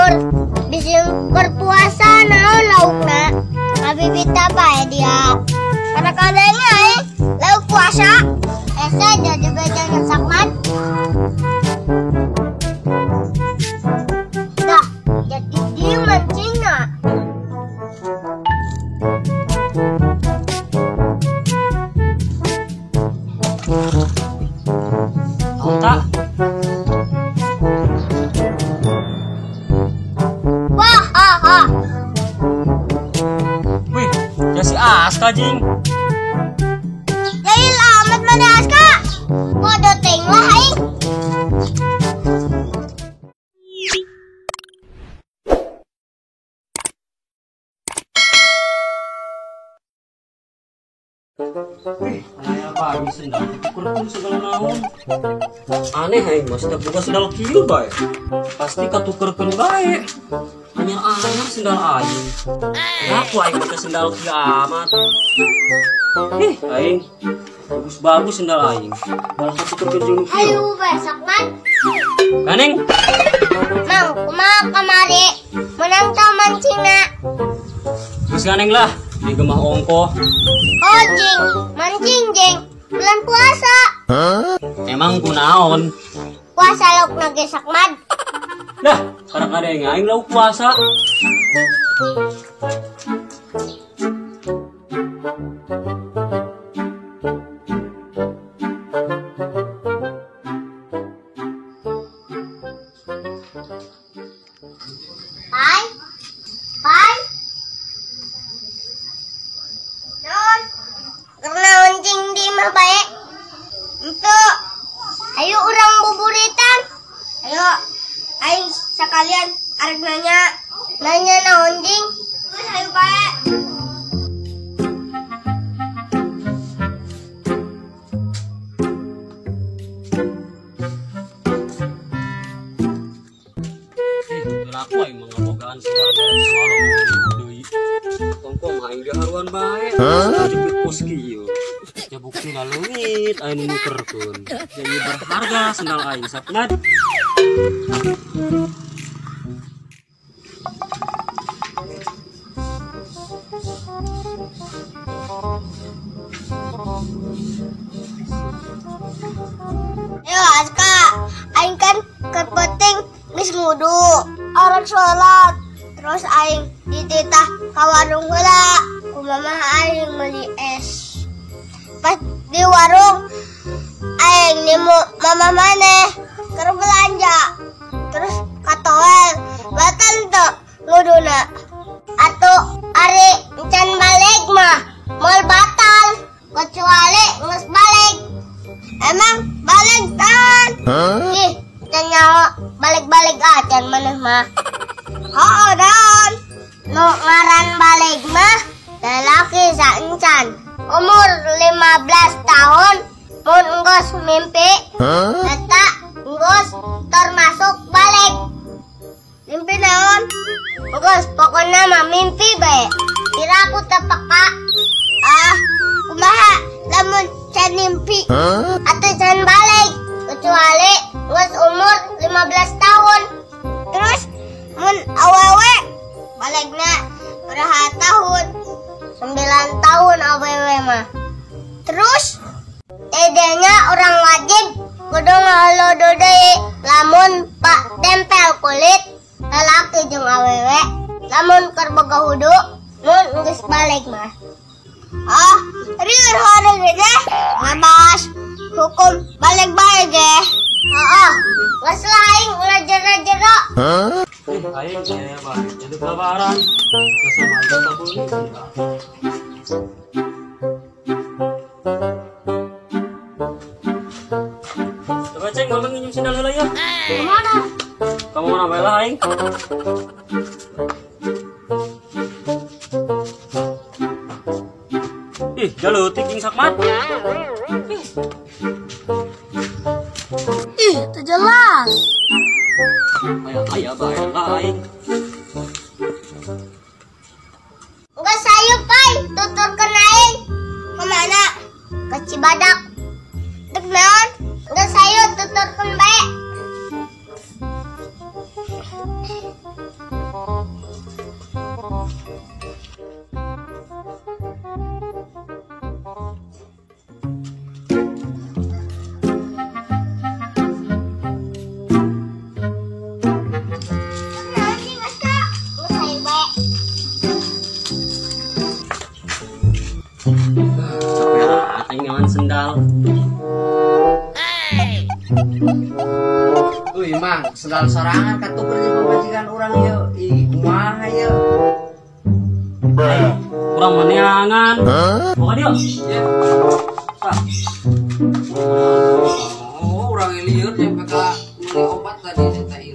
lembur. Bisi keur puasa naon laukna. Ngabibita bae dia. Kadang-kadang aing lauk puasa. Esa jadi bejana Sakmat. Dah, jadi dia mancingna. Tak. Wah, ha, ha. Wih, ya si Aska jing. Jahil amat mana Aska? Bodoh ting lah aing. Wih, aya bae sendal ditukerkeun segala naon. Aneh aing mah sudah boga sendal kieu bae. Pasti katukerkeun bae. Anyar-anyar sendal aing. Ngaku aing make sendal kieu amat. Ih, aing bagus-bagus sendal aing. Malah katukerkeun jeung nu kieu. Hayu bae Sakmat. Ganeng. Mang, kumaha kamari? Menang teu mancingna? Geus ganeng lah, di gemah ongkoh. Oh jing, mancing jing, bulan puasa. Huh? Emang kunaon? Puasa lauk nage Sakmat. Dah, kadang-kadang aing lauk puasa. Pai, pai. Non, karena oncing di mah bae. Ento, ayo urang buburitan. Ayo, aing sekalian arek nanya, nanya naon jing. Geus ayo bae. Aku aing mah ngabogaan sendal beres semalam deui. Kongkong aing diharuan bae. Jepit pos kieu. Ya buktina leungit aing nu nukerkeun. Jadi berharga sendal aing Sakmat. Yo Aska, aing kan keur penting geus ngudu. Arek sholat, terus aing dititah ka warung heula. Ku mamah aing meuli es. Pas di warung aing nemu mama maneh keur belanja. Terus katoel, batal teu nguduna. Atuh ari encan balik mah moal batal kecuali geus balik. Emang balik tan? Ih, can nyaho balik-balik acan maneh mah. Oh, daun. Nu ngaran balik mah lalaki saencan. Umur 15 tahun mun enggeus mimpi eta enggeus termasuk balik. Mimpi naon? Enggeus pokona mah mimpi bae. Kira aku teu peka. Ah, kumaha lamun can mimpi atau can balik kecuali geus umur 15 tahun. Terus mun awewe balikna beraha tahun? 9 tahun awewe mah. Terus dedenya orang wajib kudu ngalodo deui lamun pak tempel kulit lalaki jeung awewe lamun keur boga wudu mun geus balik mah. Ah, rieur hore gede ngabahas hukum balik bae ge. Heeh, geus lah aing ulah jero-jero. Ih, aing aya bae jadi lebaran. Geus sama aing pabeuli sendal. Coba ceng, mama nginjem sendal heula ya. Kemana? Kamu mana bae lah aing. Ih, jaleutik jeung Sakmat. Ih, teu jelas. Aya bae lah aing. Geus hayu pai, tuturkeun aing. Kemana? Ke Cibadak. Dek naon? Geus hayu tuturkeun bae. Sendal sorangan katuker jeung pamajikan urang ieu. Ih, kumaha ieu? Kurang maneangan. Buka dia. Ya. Tah. Oh, urang lieur nyampe ka meuli obat tadi eta ieu.